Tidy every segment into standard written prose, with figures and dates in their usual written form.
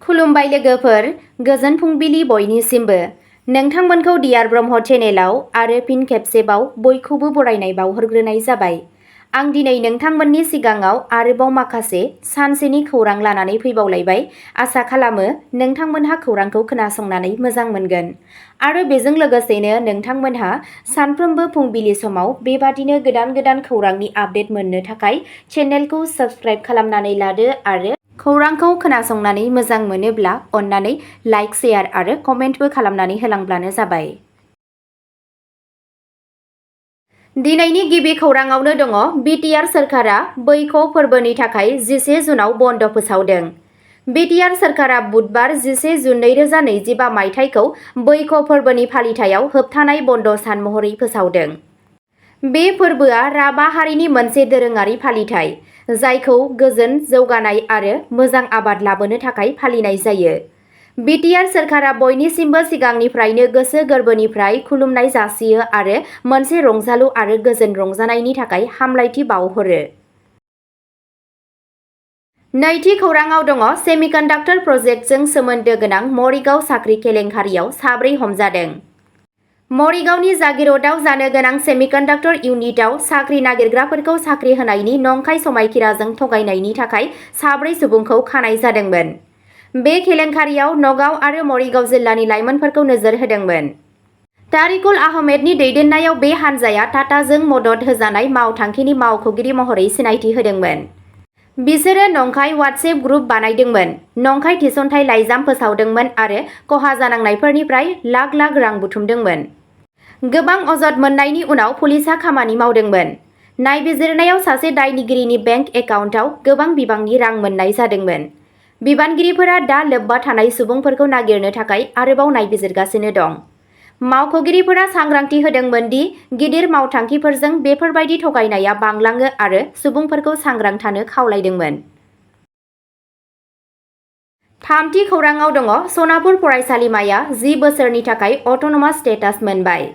खुलुमबाय लोगोफोर, गोजोन फुंबिलि बयनिसिमबो। नोंथांमोनखौ डियार ब्रह्म चेनेलाव आरो फिन खेबसेबाव बयखौबो बरायनाय बावहरग्रोनाय जाबाय। आं दिनै नोंथांमोननि सिगाङाव आरोबाव माखासे सानसेनि खौरां लानानै फैबावलायबाय। आसा खालामो नोंथांमोनहा खौरांखौ खोनासंनानै मोजां मोनगोन आरो बेजों लोगोसेनो नोंथांमोनहा सानफ्रोमबो फुंबिलि समाव बेबादिनो गोदान गोदान खौरांनि आपडेट मोननो थाखाय चेनेलखौ साबस्क्राइब खालामनानै लादो आरो खौरांखौ खोनासंनानै मोजां मोनोब्ला अन्नानै लाइक, शेयार आरो कमेन्टबो खालामनानै होलांब्लानो जाबाय। दिनैनि गिबि खौराङावनो दङ बिटिआर सोरखारा बैख' फोरबोनि थाखाय 11 जुनाव बन्द फोसावदों। बिटिआर सोरखारा बुधबार 11 जुन 2025 मायथाइखौ बैख' फोरबोनि फालिथायाव होबथानाय बन्द सान महरै फोसावदों। बे फोरबोआ राभा हारिनि मोनसे दोरोङारि फालिथाय, जायखौ गोजोन, जौगानाय आरो मोजां आबाद लाबोनो थाखाय फालिनाय जायो। बिटिआर सोरखारा बयनिसिमबो सिगांनिफ्रायनो गोसो गोरबोनिफ्राय खुलुमनाय जासियो आरो मोनसे रंजालु आरो गोजोन रंजानायनि थाखाय हामलायथि बावहरो। नैथि खौराङाव दङ सेमिकन्डाक्टर प्रजेक्टजों सोमोन्दो गोनां मरिगाव साख्रि केलेंकारियाव 4 हमजादों। मरिगावनि जागिरदआव जानो गोनां सेमिकन्डाक्टर इउनिटआव साख्रि नागिरग्राफोरखौ साख्रि होनायनि नंखाय समायखिराजों थगायनायनि थाखाय 4 सुबुंखौ खानाय जादोंमोन। बे केलेंकारियाव नगाव आरो मरिगाव जिल्लानि लाइमोनफोरखौ नोजोर होदोंमोन। तारिकुल आहमेदनि दैदेननायाव बे हानजाया टाटाजों मदद होजानाय मावथांखिनि मावख'गिरि महरै सिनायथि होदोंमोन। बिसोरो नंखाय वाट्सएप ग्रुप बानायदोंमोन, नंखाय थिसनथाइ लाइजाम फोसावदोंमोन आरो खहा जानांनायफोरनिफ्राय लाख लाख रां बुथुमदोंमोन। गोबां अजद मोननायनि उनाव पुलिसआ खामानि मावदोंमोन। नायबिजिरनायाव सासे दायनिगिरिनि बेंक एकाउन्टआव गोबां बिबांनि रां मोननाय जादोंमोन। बिबानगिरिफोरा दा लोब्बा थानाय सुबुंफोरखौ नागिरनो थाखाय आरोबाव नायबिजिरगासिनो दं। मावख'गिरिफोरा सांग्रांथि होदोंमोन दि गिदिर मावथांखिफोरजों बेफोरबायदि थगायनाया बांलाङो आरो सुबुंफोरखौ सांग्रां थानो खावलायदोंमोन। थामथि खौराङाव दङ सनापुर फरायसालिमाया 10 बोसोरनि थाखाय अट'नमास स्टेटास मोनबाय।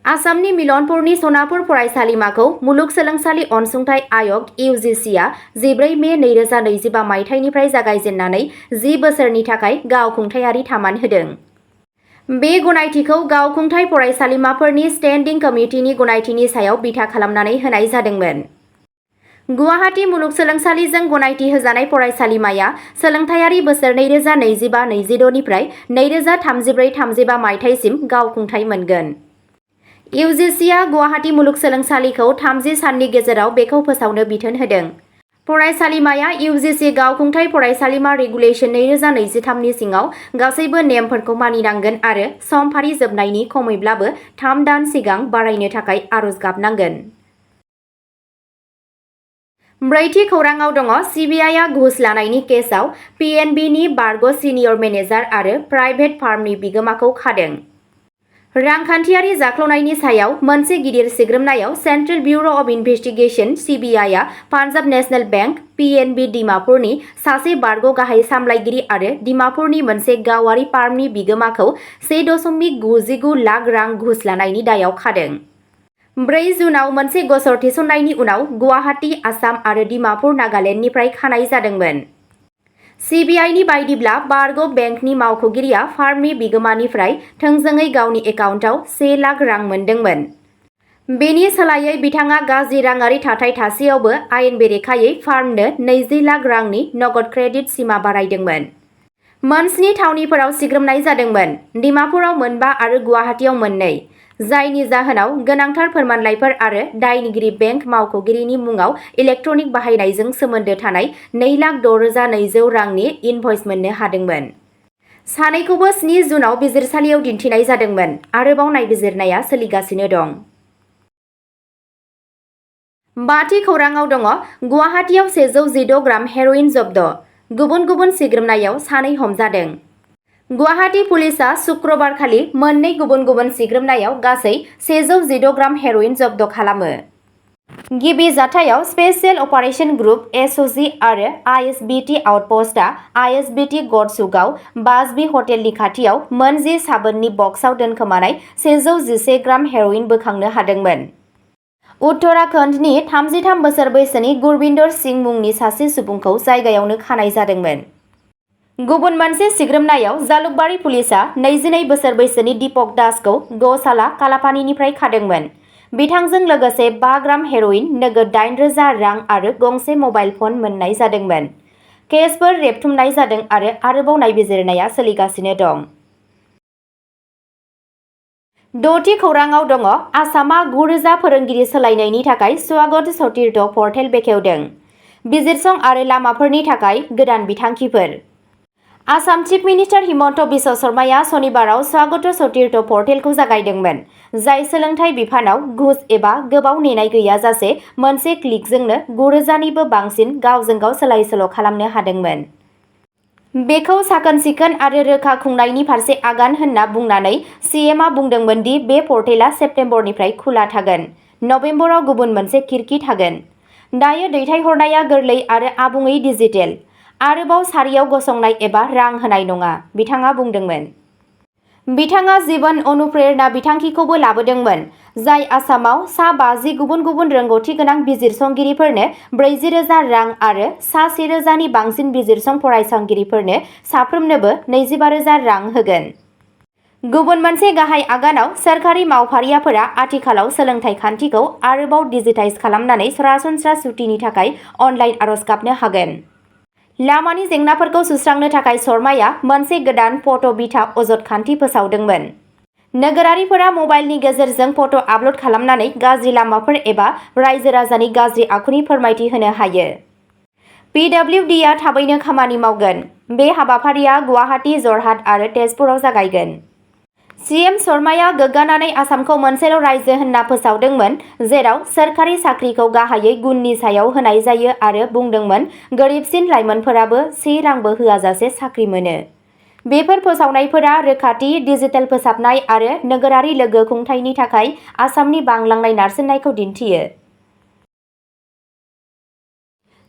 आसामनि मिलनपुरनि सनापुर फरायसालिमाखौ मुलुगसोलोंसालि अनसुंथाइ आय'ग (UGC) आ 14 मे 2025 मायथाइनिफ्राय जागायजेननानै 10 बोसोरनि थाखाय गावखुंथायारि थामान होदों। बे गनायथिखौ गावखुंथाय फरायसालिमाफोरनि स्टेन्डिं कमिटिनि गनायथिनि सायाव बिथा खालामनानै होनाय जादोंमोन। गुवाहाटी मुलुगसोलोंसालिजों गनायथि होजानाय फरायसालिमाया सोलोंथायारि बोसोर 2025-26 निफ्राय 2034-35 मायथाइसिम गावखुंथाय मोनगोन। UGC आ गुवाहाटी मुलुगसोलोंसालिखौ 30 साननि गेजेराव बेखौ फोसावनो बिथोन होदों। फरायसालिमाया UGC गावखुंथाय फरायसालिमा रेगुलेशन 2023 नि सिङाव गासैबो नेमफोरखौ मानिनांगोन आरो समफारि जोबनायनि खमैब्लाबो 3 दान सिगां बारायनो थाखाय आरज गाबनांगोन। ब्रैथि खौराङाव दङ सिबिआइआ घुस लानायनि केसआव PNB नि बारग' सिनियर मेनेजार आरो प्राइभेट फार्मनि बिगोमाखौ खादों। रांखान्थियारि जाख्ल'नायनि सायाव मोनसे गिदिर सिग्रोमनायाव सेन्ट्रेल ब्युर' अफ इनभेस्टिगेशन (CBI) आ पान्जाब नेशनेल बेंक (PNB) डिमापुरनि सासे बारग' गाहाय सामलायगिरि आरो डिमापुरनि मोनसे गावारि फार्मनि बिगोमाखौ 1.99 लाख रां घुस लानायनि दायाव खादों। 4 जुनआव मोनसे गसर थिसननायनि उनाव गुवाहाटी, आसाम आरो डिमापुर, नागालेन्डनिफ्राय खानाय जादोंमोन। CBIनि बायदिब्ला बारग' बेंकनि मावख'गिरिया फार्मनि बिगोमानिफ्राय थोंजोङै गावनि एकाउन्टआव 1 लाख रां मोनदोंमोन। बेनि सोलायै बिथाङा गाज्रि राङारि थाथाय थासेयावबो आयेन बेरेखायै फार्मनो 20 लाख रांनि नगद क्रेडिट सिमा बारायदोंमोन। मोन 7 थावनिफोराव सिग्रोमनाय जादोंमोन, डिमापुराव 4 आरो गुवाहाटीआव 2, जायनि जाहोनाव गोनांथार फोरमानलाइफोर आरो दायनिगिरि बेंक मावख'गिरिनि मुङाव इलेक्ट्रनिक बाहायनायजों सोमोन्दो थानाय 2,06,200 रांनि इनभ'इस मोननो हादोंमोन। सानैखौबो 7 जुनआव बिजिरसालियाव दिन्थिनाय जादोंमोन। आरोबाव नायबिजिरनाया सोलिगासिनो दं। बाथि खौराङाव दङ गुवाहाटीआव 116 ग्राम हेर'इन जब्द, गुबुन गुबुन सिग्रोमनायाव 2 हमजादों। गुवाहाटी पुलिसआ शुक्रबारखालि मोननै गुबुन गुबुन सिग्रोमनायाव गासै 116 ग्राम हेर'इन जब्द खालामो। गिबि जाथायाव स्पेशेल अपारेशन ग्रुप (SOG) आरो ISBT आउटपस्टआ ISBT गडसुगाव बाजबी हटेलनि खाथियाव मोन 10 साबोननि बक्सआव दोनखोमानाय 111 ग्राम हेर'इन बोखांनो हादोंमोन। उत्तराखन्डनि 33 बोसोर बैसोनि गुरबिन्दर सिंह मुंनि सासे सुबुंखौ जायगायावनो खानाय जादोंमोन। गुबुन मोनसे सिग्रोमनायाव जालुकबारी पुलिसआ 22 बोसोर बैसोनि दीपक दासखौ गौशाला कालापानीनिफ्राय खादोंमोन। बिथांजों लोगोसे 5 ग्राम हेर'इन, नोगोद 8,000 रां आरो गंसे मबाइल फन मोननाय जादोंमोन। केसफोर रेबथुमनाय जादों आरो आरोबाव नायबिजिरनाया सोलिगासिनो दं। 6थि खौराङाव दङ आसामआ 9,000 फोरोंगिरि सोलायनायनि थाखाय स्वागत सतीर्थ पर्टेल बेखेवदों। बिजिरसं आरो लामाफोरनि थाखाय गोदान बिथांखिफोर। आसाम चिफ मिनिस्टार हिमन्त बिश्व शर्माया सनिबाराव स्वागत सतीर्थ पर्टेलखौ जागायदोंमोन, जाय सोलोंथाइ बिफानाव घुस एबा गोबाव नेनाय गैयाजासे मोनसे क्लिकजोंनो 9,000 निबो बांसिन गावजों गाव सोलाय-सोल' खालामनो हादोंमोन। बेखौ साखोन-सिखोन आरो रोखा खुंनायनि फारसे आगान होनना बुंनानै सीएमआ बुंदोंमोन दि बे पर्टेलआ सेप्तेम्बरनिफ्राय खुला थागोन। नबेम्बराव गुबुन मोनसे खिरखि थागोन। दायो दैथायहरनाया गोरलै आरो आबुङै डिजिटेल। आरोबाव सारियाव गसंनाय एबा रां होनाय नङा, बिथाङा बुंदोंमोन। बिथाङा जीवन अनुप्रेरणा बिथांखिखौबो लाबोदोंमोन, जाय आसामाव सा 50 गुबुन गुबुन रोंग'थि गोनां बिजिरसंगिरिफोरनो 40,000 रां आरो सा 1,000 नि बांसिन बिजिरसं फरायसंगिरिफोरनो साफ्रोमनोबो 25,000 रां होगोन। गुबुन मोनसे गाहाय आगानाव सोरखारि मावफारियाफोरा आथिखालाव सोलोंथाइ खान्थिखौ आरोबाव डिजिटाइज खालामनानै सरासनस्रा सुतिनि थाखाय अनलाइन आरज गाबनो हागोन। लामानि जेंनाफोरखौ सुस्रांनो थाखाय शर्माया मोनसे गोदान फट' बिथा अजद खान्थि फोसावदोंमोन। नोगोरारिफोरा मबाइलनि गेजेरजों फट' आपल'ड खालामनानै गाज्रि लामाफोर एबा रायजो-राजानि गाज्रि आखुनि फोरमायथि होनो हायो। पिडब्लिउडीआ थाबैनो खामानि मावगोन। बे हाबाफारिया गुवाहाटी, जरहाट आरो तेजपुराव जागायगोन। सीएम शर्माया गोग्गानानै आसामखौ मोनसेल' रायजो होनना फोसावदोंमोन, जेराव सोरखारि साख्रिखौ गाहायै गुननि सायाव होनाय जायो आरो बुंदोंमोन गोरिबसिन लाइमोनफोराबो 1 रांबो होआजासे साख्रि मोनो। बेफोर फोसावनायफोरा रोखाथि, डिजिटेल फोसाबनाय आरो नोगोरारि लोगो खुंथायनि थाखाय आसामनि बांलांनाय नारसिननायखौ दिन्थियो।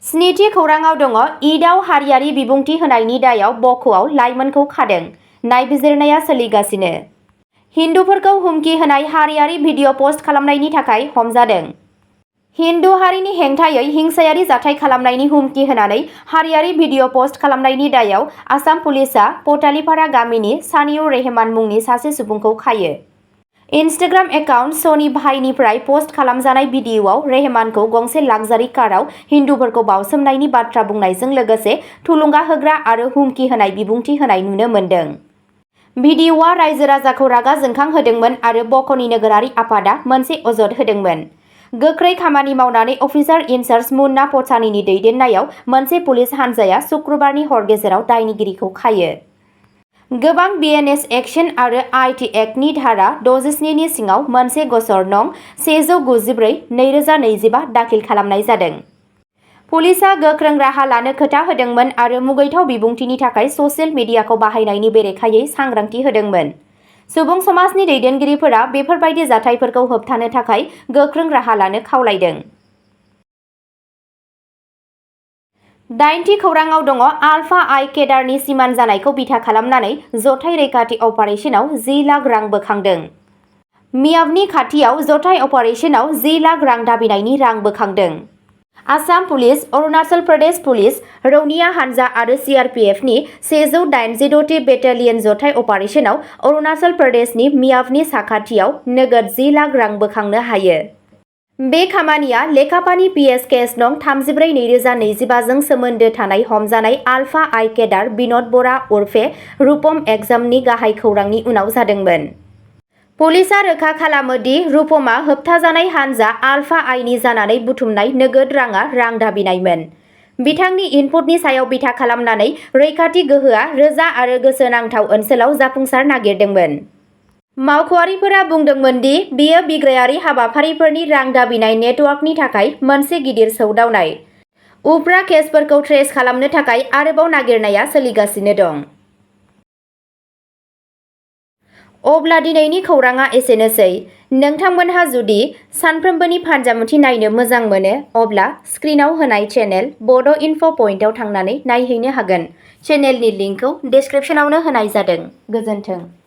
7थि खौराङाव दङ ईदआव हारियारि बिबुंथि होनायनि दायाव बक'आव लाइमोनखौ खादों। नायबिजिरनाया सोलिगासिनो। हिन्दुफोरखौ हुमखि होनाय हारियारि भिडिअ' पस्ट खालामनायनि थाखाय हमजादों। हिन्दु हारिनि हेंथायै हिंसायारि जाथाय खालामनायनि हुमखि होनानै हारियारि भिडिअ' पस्ट खालामनायनि दायाव आसाम पुलिसआ पटालीपारा गामिनि सानिउर रेहमान मुंनि सासे सुबुंखौ खायो। इनस्टाग्राम एकाउन्ट सनी भाईनिफ्राय पस्ट खालामजानाय भिडिअ'आव रेहमानखौ गंसे लाक्जारि कारआव हिन्दुफोरखौ बावसोमनायनि बाथ्रा बुंनायजों लोगोसे थुलुंगा होग्रा आरो हुमखि होनाय बिबुंथि होनाय नुनो मोन्दों। भिडिअ'आ रायजो-राजाखौ रागा जोंखांहोदोंमोन आरो बक'नि नोगोरारि आफादआ मोनसे अजद होदोंमोन। गोख्रै खामानि मावनानै अफिसार इनचार्ज मुन्ना पचानीनि दैदेननायाव मोनसे पुलिस हानजाया शुक्रबारनि हर गेजेराव दायनिगिरिखौ खायो। गोबां बिएनएस एक्शन आरो आईटी एक्टनि धारा 67 नि सिङाव मोनसे गसर नं 194/2025 दाखिल खालामनाय जादों। पुलिसआ गोख्रों राहा लानो खोथा होदोंमोन आरो मुगैथाव बिबुंथिनि थाखाय ससियेल मिडियाखौ बाहायनायनि बेरेखायै सांग्रांथि होदोंमोन। सुबुं समाजनि दैदेनगिरिफोरा बेफोरबायदि जाथायफोरखौ होबथानो थाखाय गोख्रों राहा लानो खावलायदों। 8थि खौराङाव दङ आलफा आइ केडारनि सिमान जानायखौ बिथा खालामनानै जथाय रैखाथि अपारेसनाव 10 लाख रां बोखांदों। मियाबनि खाथियाव जथाय अपारेसनाव 10 लाख रां दाबिनायनि रां बोखांदों। आसाम पुलिस, अरुणाचल प्रदेश पुलिस, रौनिया हानजा आरो सीआरपीएफनि 186थि बेटालियन जथाय अपारेसनाव अरुणाचल प्रदेशनि मियाबनि साखाथियाव नोगोद 10 लाख रां बोखांनो हायो। बे खामानिया लेखापानि पीएस केस नं 34/2025 जों सोमोन्दो थानाय हमजानाय आलफा आइ केडार बिन'द बरा उर्फे रुपम एग्जामनि गाहाय खौरांनि उनाव जादोंमोन। पुलिसआ रोखा खालामो दि रुपमआ होबथाजानाय हानजा आलफा आइनि जानानै बुथुमनाय नोगोद राङा रां दाबिनायमोन। बिथांनि इनपुटनि सायाव बिथा खालामनानै रैखाथि गोहोआ रोजा आरो गोसोनांथाव ओनसोलाव जाफुंसार नागिरदोंमोन। मावख'आरिफोरा बुंदोंमोन दि बेयो बिग्रायारि हाबाफारिफोरनि रां दाबिनाय नेटवर्कनि थाखाय मोनसे गिदिर सौदावनाय। उफ्रा केसफोरखौ ट्रेस खालामनो थाखाय आरोबाव नागिरनाया सोलिगासिनो दं। अब्ला दिनैनि खौरांआ एसेनोसै। नोंथांमोनहा जुदि सानफ्रोमबोनि फानजामुथि नायनो मोजां मोनो, अब्ला स्क्रिनाव होनाय चेनेल बड' इनफ' पइन्टआव थांनानै नायहैनो हागोन। चेनेलनि लिंकखौ डिस्क्रिप्शनावनो होनाय जादों। गोजोन्थों।